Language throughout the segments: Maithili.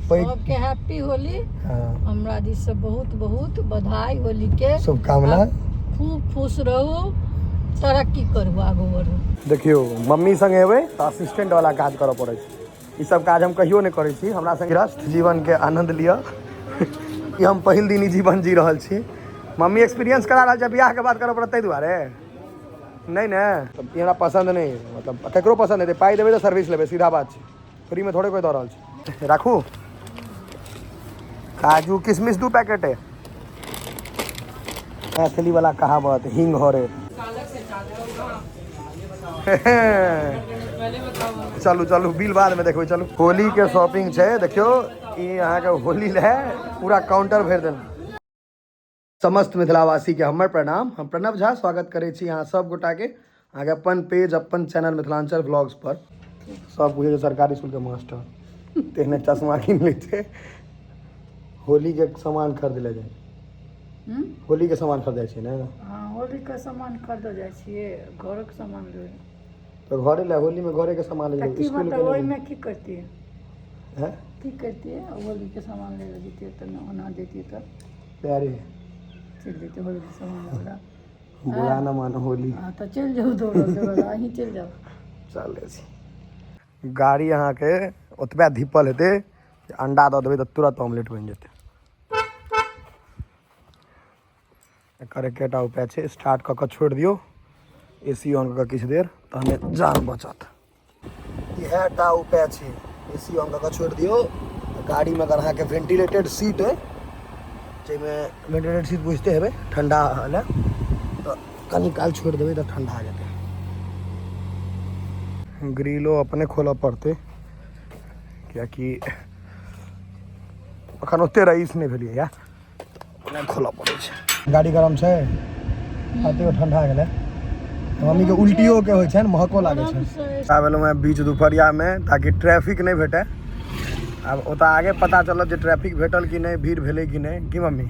पैघ सबके हैप्पी होली। हँ, हमरा दिस से बहुत बहुत बधाई होली के शुभकामना। खूब खुश रहू, तरक्की करू, आगू बढ़ू। देखियौ, मम्मी संग एबै तऽ असिस्टेंट वाला काज करऽ पड़ै छै। ई सब काज हम कहियो नहि करै छी। हमरा संग गृहस्थ जीवन के आनंद लिअ। ई हम पहिल दिन ई जीवन जी रहल छी। मम्मी एक्सपीरियंस करा रहल छै, बियाह के बाद करऽ पड़त ताहि दुआरे नहि ने। तऽ ई हमरा पसन्द नहि, मतलब ककरो पसन्द हेतै? पाइ देबै तऽ सर्विस लेबै, सीधा बात छै। फ्रीमे थोड़े कोइ दऽ रहल छै। राखू काजू किशमिश 2 पैकेट है। मैथिली वाला कहावत हिंग हरे। चलू चलू, बिल बाद में देखबै, चलू। होली के शॉपिंग छै। देखियौ, ई अहाँके होली लए पूरा काउंटर भरि देल। समस्त मिथिलावासी के हमर प्रणाम। हम प्रणव झा स्वागत करै छी अहाँ सब गोटा के अहाँके अपन पेज, अपन चैनल मिथिलांचल व्लॉग्स पर। सब बुझै छै सरकारी स्कूल के मास्टर तेहने चश्मा कीन लै छै। होली के सामान खरीद ले जाइ? होली के सामान खरीदै छै ने? हँ, होली के सामान खरीदऽ जाइ छियै, घरक सामान लेबै। तऽ घरे ले होली में घरे के सामान ले। तऽ की स्कूल के मतलब ओहिमे की करतियै? हैं? की करतियै? होली के सामान ले लए जैतियै तऽ ओना जैतियै तऽ प्यारे चलि जैतियै होली के सामान लए। बुरा न मानो होली। हँ, तऽ चलि जाउ दौड़ल दौड़ल, अहीं चलि जाउ। चलै छी। गाड़ी अहाँके ओतबे धीपल हेतै जे अंडा दऽ देबै तऽ तुरंत ऑमलेट बनि जेतै। एकर एकेटा उपाय छै, स्टार्ट कऽ कऽ छोड़ि दियौ, ए सी ऑन कऽ कऽ किछु देर, तहने जान बचत। इएह टा उपाय छै, ए सी ऑन कऽ कऽ छोड़ि दियौ। गाड़ीमे अगर अहाँके वेंटिलेटेड सीट अइ, जाहिमे वेंटिलेटेड सीट बुझिते हेबै, ठण्डा लए, तऽ कनि काल छोड़ि देबै तऽ ठण्डा जेतै। ग्रिलो अपने खोलऽ पड़तै, किएकि अखन ओते रईस नहि भेलियै या अपने खोलऽ पड़ै छै। गाड़ी गरम छै, तैयो ठंडा गेलै। मम्मीके उल्टियो के होइ छनि, महको लागै छनि। आब एलहुँ हेँ बीच दुपहरियामे ताकि ट्रैफिक नहि भेटै। आब ओतऽ आगे पता चलत जे ट्रैफिक भेटल कि नहि, भीड़ भेलै कि नहि। की मम्मी,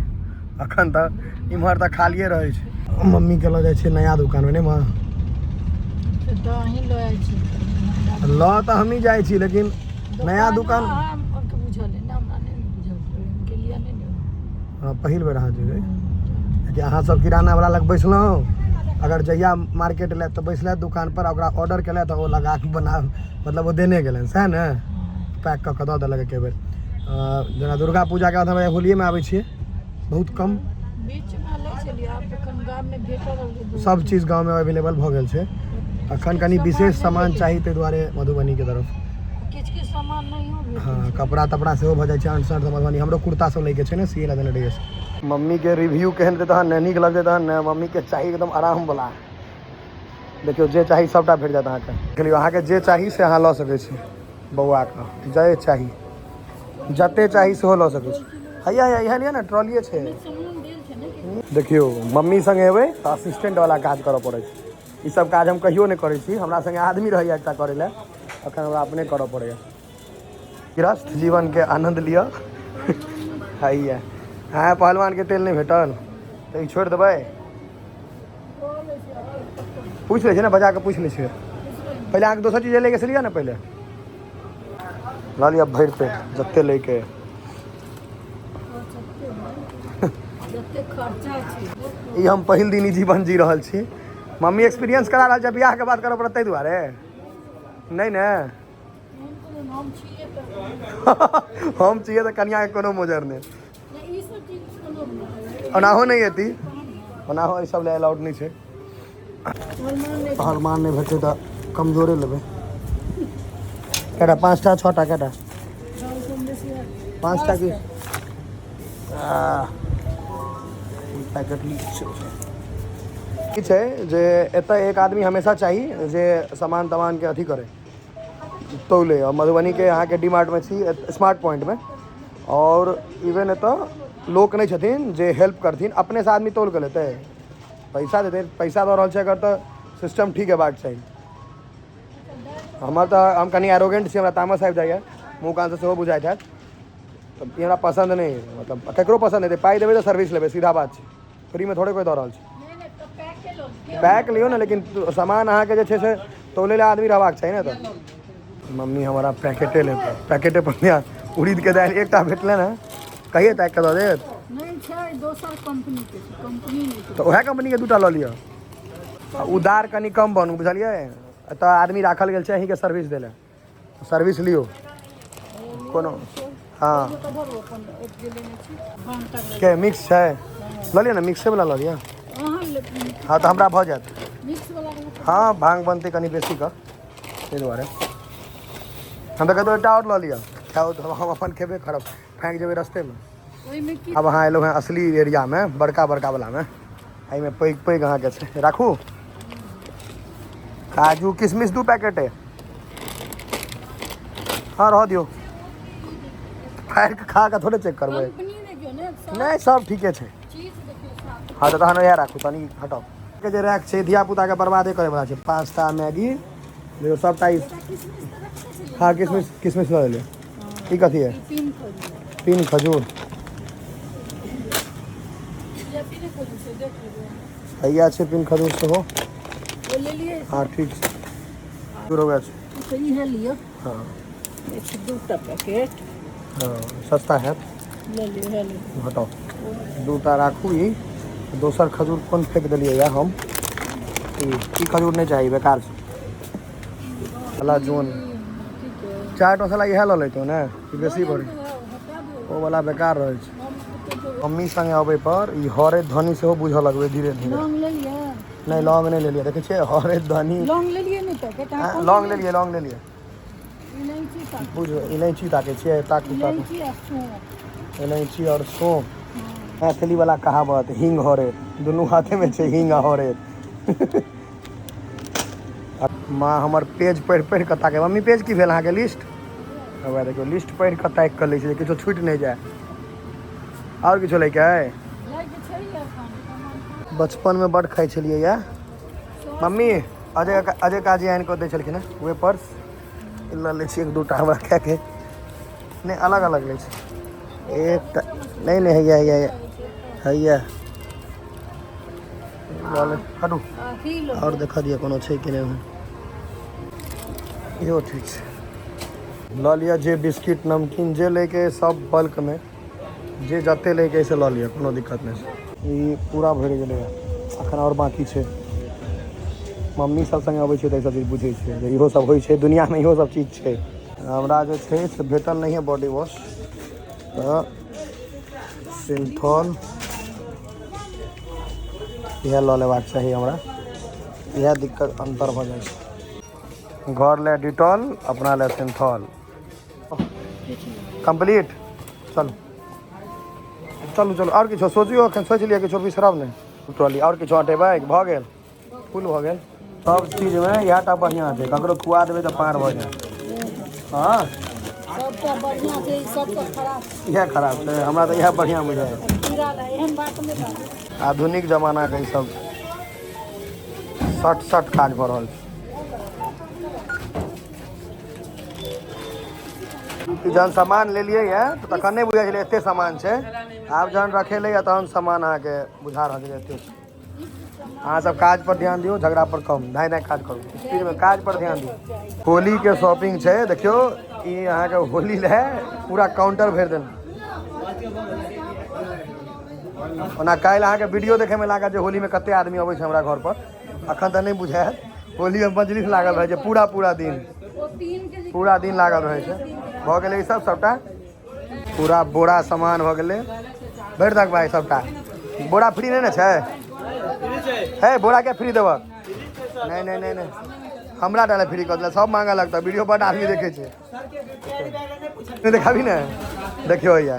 अखन तऽ इम्हर तऽ खालिए रहै छै। मम्मीके लऽ जाइ छियै नया दुकानमे, नहि माँ? से तऽ अहीं लऽ जाइ छी। लऽ तऽ हमही जाइ छी, लेकिन नया दुकान अहाँके बुझल अइ ने, हमरा नहि बुझल, गेलियै नहि ने। हँ, पहिल बेर अहाँ जेबै, कियाकि अहाँ सब किराना वाला लग बैसलहुँ। अगर जहिया मार्केट लए तऽ बैसलथि दुकान पर, ओकरा ऑर्डर केलथि तऽ ओ लगा कऽ बना, मतलब ओ देने गेलनि, सएह ने? पैक कऽ कऽ दऽ देलक एके बेर। जेना दुर्गा पूजाके बाद हम होलियेमे आबै छियै, बहुत कम। बीचमे लै छलियै, आब एखन गाममे भेटऽ लगलै। सब चीज गाँवमे अवेलेबल भऽ गेल छै। अखन कनि विशेष सामान चाही, ताहि दुआरे मधुबनीके तरफ। किछु किछु सामान नहियो भेटै। हँ, कपड़ा तपड़ा सेहो भऽ जाइ छै अंट संट। मधुबनी हमरो कुर्ता सब लैके छै ने, सिए लए देने रहियै से। मम्मीके रिव्यू केहन हेतै तहन ने नीक लगतै, तहन ने। मम्मीके चाही एकदम आरामवला। देखियौ, जे चाही सबटा भेट जायत अहाँके। देखियौ, अहाँके जे चाही से अहाँ लऽ सकै छी। बौआके जे चाही, जते चाही सेहो लऽ सकै छी। हैया हैया, इएह लिअ ने, ट्रॉलिए छै। सामान देल छै ने। देखियौ, मम्मी संग एबै तऽ असिस्टेंट वाला काज करऽ पड़ै छै। ई सब काज हम कहियो नहि करै छी। हमरा संगे आदमी रहैया एकटा करै लए, अखन हमरा अपने करऽ पड़ैया। गृहस्थ जीवन के आनंद लिअ। हैया हँ, पहलवान के तेल नहि भेटल तऽ ई छोड़ि देबै। पूछि लै छियै ने, बजा कऽ पूछि लै छियै पहिले। अहाँके दोसर चीज लैके से लिअ ने पहिले। लऽ लिअ भरि पेट जते लैके। जते खर्चा छै। ई हम पहिल दिन ई जीवन जी रहल छी। मम्मी एक्सपीरियंस करा रहल छै, बियाह के बाद करऽ पड़त ताहि दुआरे नहि ने। हम कोनो हम छियै तऽ हम छियै तऽ कनियाके कोनो मोजर नहि। नहि, ई सब चीज कोनो ओनाहो नहि एती, ओनाहो ई सब लए अलाउड नहि छै। पहलवान नहि। पहलवान नहि भेटतै तऽ कमजोरे लेबै। कएटा, पाँचटा, छओटा, कएटा? पाँचटा की पैकेट लीक छै? की छै जे एतऽ एक आदमी हमेशा चाही जे सामान तमानके अथी करै, तौले। आओर मधुबनीके अहाँके डी मार्टमे छी, स्मार्ट पॉइंटमे, आओर इवन एतऽ लोक नहि छथिन जे हेल्प करथिन। अपनेसँ आदमी तौल कऽ लेतै, पैसा देतै। पैसा दऽ रहल छै अगर तऽ सिस्टम ठीक हेबाक चाही। हमर तऽ हम कनि एरोगेंट छी, हमरा तामस आबि जाइए, मुँह कानसँ सेहो बुझाइत हैत। तऽ ई हमरा पसन्द नहि, मतलब ककरो पसन्द हेतै? पाइ देबै तऽ सर्विस लेबै, सीधा बात छै। फ्रीमे थोड़े कोइ दऽ रहल छै। पैक लियौ ने, लेकिन सामान अहाँके जे छै से तौलै लए आदमी रहबाक चाही ने। तऽ मम्मी हमारा पैकेटे लेतै, पैकेटे पर ध्यान। उड़ीदके दालि एकटा भेटलै ने, कहिए ताकि कऽ दऽ देत। नहि छै, दोसर कंपनी के छै, कंपनी नहि छै। तऽ उएह कंपनीके दूटा लऽ लिअ। आ उदार कनि कम बनू, बुझलियै? एतऽ आदमी राखल गेल छै अहीँके सर्विस दै लए, सर्विस लियौ कोनो। हँ के मिक्स छै, लऽ लिअ ने, मिक्से वला लऽ लिअ। हँ तऽ हमरा भऽ जायत। हँ, भांग बनतै कनि बेसी कऽ, ताहि दुआरे हम तऽ कतहु एकटा आओर लऽ लिअ। खाउ तऽ हम अपन खेबे करब, फाँकि जेबै रस्तेमे। आब अहाँ एलहुँ हेँ असली एरियामे, बड़का बड़का वलामे। एहिमे पैघ पैघ अहाँके छै। राखू काजू किशमिश 2 पैकेट है। हँ, रह दियौ, फाड़ि कऽ खा कऽ थोड़े चेक करबै। नहि, सब ठीके छै। हँ तऽ तहन इएह राखू, तनी हटाउ के जे रैक छै, धियापुताके बर्बादे करैवला छै। पास्ता, मैगी, देखियौ सबटा ई। हँ, किशमिश, किशमिश लऽ लेलियै। ई कथी है? पिन खजूर। हैया छै पिन खजूर सेहो। हँ, ठीक छै, खजूर वएह छै। हँ, दूटा पैकेट। हँ, सस्ता हैत। हटाउ, दूटा राखू। ई दोसर खजूर कोन फेक देलियै या हम? ई खजूर नहि चाही, बेकार छै। मसाला जोन, चाट मसाला इएह लऽ लैतहुँ ने, ई बेसी बड़ी ओ वाला बेकार रहै छै। मम्मी संगे अबै पर ई हरैद धनी सेहो बुझऽ लगबै धीरे धीरे। नहि, लौंग नहि लेलियै। देखै छियै, हरैद धनी। लौंग लेलियै नहि पैकेट? लौंग लेलियै, लौंग लेलियै। बुझ, इलायची ताकै छियै, ताकू ताकू। इलायची आओर सौंफ। मैथिली वाला कहावत, हींग हरैद, दुनू हाथेमे छै, हींग आ हरैद। माँ हमर पेज पढ़ि पढ़ि कऽ ताकै। मम्मी, पेज की भेल अहाँके? लिस्ट वएह देखियौ, लिस्ट पढ़ि कऽ ताकि कऽ लै छै जे किछो छूटि नहि जाय। आओर किछो लैके अइ? बचपनमे बड्ड खाइ छलियै या मम्मी, अजय अजय काजी आनि कऽ दै छलखिन हेँ। वेपर्स लऽ लै छी एक दूटा, हमरा खायके नहि। अलग अलग लै छी एकटा। नहि नहि, हैया हैया हैया लऽ ले, हटू। आओर देखऽ दिअ कोनो छै कि नहि। इहो ठीक छै, लऽ लिअ। जे बिस्किट, नमकीन जे लैके सब बल्कमे, जे जते लैके से लऽ लिअ, कोनो दिक्कत नहि छै। ई पूरा भरि गेलैए, अखन आओर बाँकी छै। मम्मी सब सङ्गे अबै छै तऽ ई सब चीज बुझै छै जे इहो सब होइ छै दुनिआँमे, इहो सब चीज छै। हमरा जे छै से भेटल नहिए बॉडी वॉश, तऽ सिन्थॉल इएह लऽ लेबाक चाही हमरा। इएह दिक्कत अन्तर भऽ जाइ छै। घर लए डिटॉल, अपना लए सिन्थॉल। कम्प्लीट। चलू चलू चलू। आओर किछो सोचियौ, एखन सोचि लिअ, किछो बिसरब नहि। ट्रॉली आओर किछो हटेबै? भऽ गेल, फुल भऽ गेल। सब चीजमे इएह टा बढ़िआँ छै, ककरो खुआ देबै तऽ पार भऽ जायत। हँ, सबटा बढ़िआँ छै, ई सबसँ खराब। इएह खराब छै? हमरा तऽ इएह बढ़िआँ बुझाइ। कीड़ा ला एहन बात नहि बाजू। आधुनिक जमानाके ई सब सट सट काज भऽ रहल छै। ई जहन सामान लेलियै ये तऽ तखन नहि बुझाइ छलै एते सामान छै। आब जहन रखेलै तहन सामान अहाँके बुझा रहल छै एते छै। अहाँ सब काज पर ध्यान दियौ, झगड़ा पर कम। धाँइ धाँइ काज करू, स्पीडमे काज पर ध्यान दियौ। होली के शॉपिंग छै, देखियौ, ई अहाँके होली लए पूरा काउंटर भरि देने। ओना काल्हि अहाँके वीडियो देखैमे लागत जे होलीमे कते आदमी अबै छै हमरा घर पर। अखन तऽ नहि बुझायत। होलीमे मजलिस लागल रहै छै पूरा पूरा दिन, पूरा दिन लागल रहै छै। भऽ गेलै ई सब सबटा, पूरा बोरा सामान भऽ गेलै। भरि दक भाइ सबटा बोरा। फ्री नहि ने छै? हे, बोरा के फ्री देबक? नहि नहि नहि नहि, हमरा डाले फ्री कऽ देलक। सब मांगऽ लगतै, वीडियो बड आदमी देखै छै। नहि देखाबी ने, देखियौ हैया।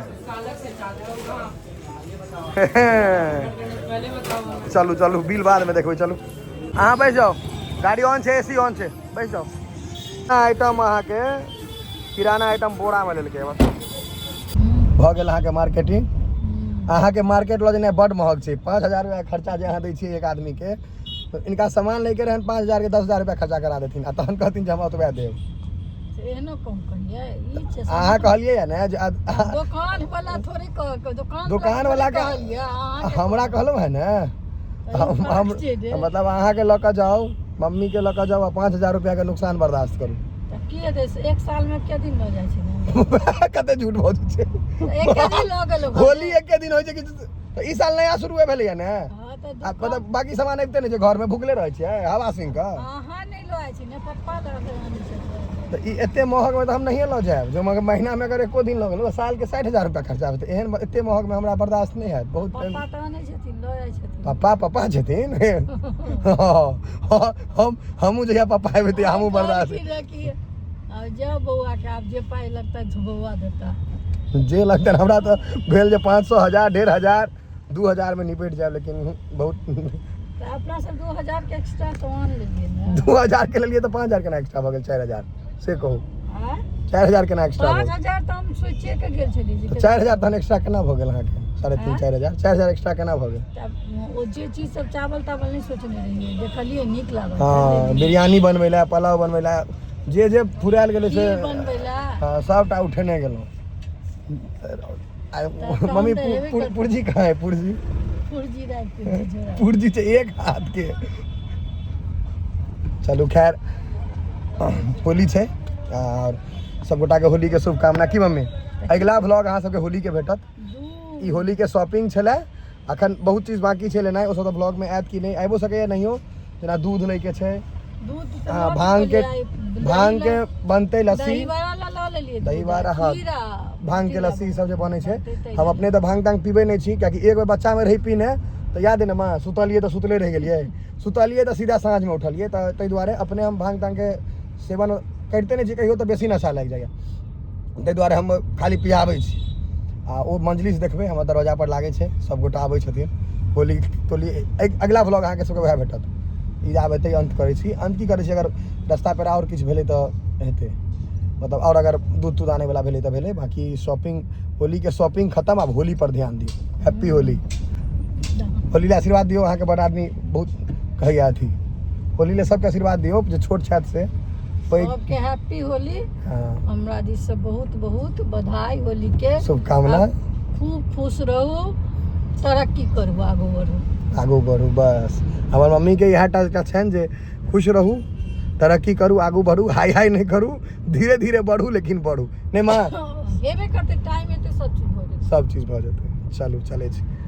चलू चलू, बिल बादमे देखबै, चलू। अहाँ बैस जाउ, गाड़ी ऑन छै, एसी ऑन छै, बैस जाउ। आइटम अहाँके किराना आइटम बोरामे लेलकै। भऽ गेल अहाँके मार्केटिंग। अहाँके मार्केट लऽ जेनाइ बड्ड महग छै। 5000 रुपैआ खर्चा जे अहाँ दै छियै एक आदमीके, तऽ इनका सामान लैके रहनि 5000के, 10,000 रुपैआ खर्चा करा देथिन आ तहन कहथिन जे हम ओतबे देब। एहनो कम कहियै ई छै। अहाँ कहलियै ने जे दोकान वाला थोड़े कह, दोकान दोकान वाला के कहलियै अहाँके। हमरा कहलहुँ है ने हम। छै जे। मतलब अहाँके लऽ कऽ जाउ, मम्मीके लऽ कऽ जाउ आ 5000 रुपैआके नुकसान बर्दाश्त करू। तऽ की हेतै? एक सालमे के दिन लऽ जाइ छै ने? कते झूठ बजै छै। एके दिन लऽ गेलहुँ। होली एके दिन होइ छै कि? तऽ ई साल नया शुरू भेलैया ने। हँ, तऽ आ मतलब बाकी सामान अबिते नहि छै, घरमे भुखले रहै छियै हवा सिंह कऽ। अहाँ नहि लऽ जाइ छी ने, पप्पा लऽ कऽ आनै छथिन। तऽ ई एते महगमे तऽ हम नहिए लऽ जायब। जो मगर महीनामे अगर एको दिन लऽ गेलहुँ तऽ सालके 60,000 रुपया खर्चा हेतै। एहन एते महगमे हमरा बर्दाश्त नहि हैत बहुत। पप्पा तऽ आनै छथिन, लऽ जाइ छथिन। पप्पा, पप्पा छथिन। हँ, हमहूँ जहिया पप्पा हेबै तहिया हमहूँ बर्दाश्त कहलखिन रहए कि आब जाउ बौआके, आब जे पाइ लगतै से बौआ देता। जे लगतनि। हमरा तऽ भेल जे 500, 1000, 1500, 2000मे निपटि जायब, लेकिन बहुत तऽ अपना सब 2000के एक्स्ट्रा सामान लेलियै ने। 2000के लेलियै तऽ 5000 केना एक्स्ट्रा भऽ गेल? 4000 से कहू। आँय? 4000 केना एक्स्ट्रा भऽ पाँच गेल? हजार तऽ हम सोचिए कऽ गेल छलियै जे तऽ 4000 तहन एक्स्ट्रा केना भऽ गेल अहाँके? 3.5, आँय? 4000, 4000 एक्स्ट्रा केना भऽ गेल? तब ओ जे चीज सब, चावल तावल नहि सोचने रहियै, देखलियै नीक लागल। हँ, बिरयानी बनबै लए, पुलाव बनबै लए, जे जे फुरायल गेलै से। खीर बनबै लए। हँ, सभटा उठेने गेलहुँ आ तहन मम्मी तऽ हेबे करतै। पुर्जी कहाँ है, पुर्जी? पुर्जी राखि कऽ जोड़ा। पुर्जी छै एक हाथ के। चलू खैर, होली छै आओर सबगोटाके होलीके शुभकामना। की मम्मी, अगिला व्लॉग अहाँ सबके होलीके भेटत। दू ई होलीके शॉपिंग छलै। अखन बहुत चीज बाँकी छै लेनाइ, ओ सब तऽ व्लॉगमे आयत कि नहि, आबिओ सकैए नहियो। जेना दूध लैके छै। दूध तऽ हँ, लऽ भांगके चुकलियै। दही भांगके बनतै लस्सी। दही बड़ा ला लऽ लेलियै दूध, दही बड़ा, हँ। खीरा, भांगके खीरा लस्सी ई सब जे बनै छै। बनतै ताहि हम लेल। अपने तऽ भांग तांग पीबै नहि छी, कियाकि एक बेर बच्चामे रही पीने तऽ याद है ने माँ, सुतलियै तऽ सुतले रहि गेलियै, सुतलियै तऽ सीधा साँझमे उठलियै। तऽ ताहि दुआरे अपने हम भांग तांगके सेवन करिते नहि छी कहियो, तऽ बेसी नशा लागि जाइए, ताहि दुआरे हम खाली पियाबै छी। आ ओ मंजलिस देखबै, हमर दरवाजा पर लागै छै, सबगोटा आबै छथिन होली तोली। अगिला व्लॉग अहाँके सबके वएह भेटत। ई आब एतै अन्त करै छी। अन्त की करै छी, अगर रस्ता पेरा आओर किछु भेलै तऽ हेतै, मतलब आओर अगर दूध तूध आनैवला भेलै तऽ भेलै। बाँकी शॉपिंग, होलीके शॉपिंग खतम। आब होली पर ध्यान दियौ। हैप्पी होली। होली लए आशीर्वाद दियौ। अहाँके बड़ आदमी बहुत कहैया अथी, होली लए सबके आशीर्वाद दियौ, जे छोट छथि से पैघ। सबके हैप्पी होली। हँ। हमरा दिस से बहुत बहुत बधाई होली के। शुभकामना। आब खूब खुश रहू, तरक्की करू, आगू बढ़ू। आगू बढ़ू। बस हमर मम्मीके इएह टा छनि जे खुश रहू, तरक्की करू, आगू बढ़ू, हाय हाय नहि करू, धीरे धीरे बढ़ू लेकिन बढ़ू। नहि माँ? हेबे करतै, टाइम एतै, सब चीज भऽ जेतै। सब चीज भऽ जेतै। चलू, चलै छी।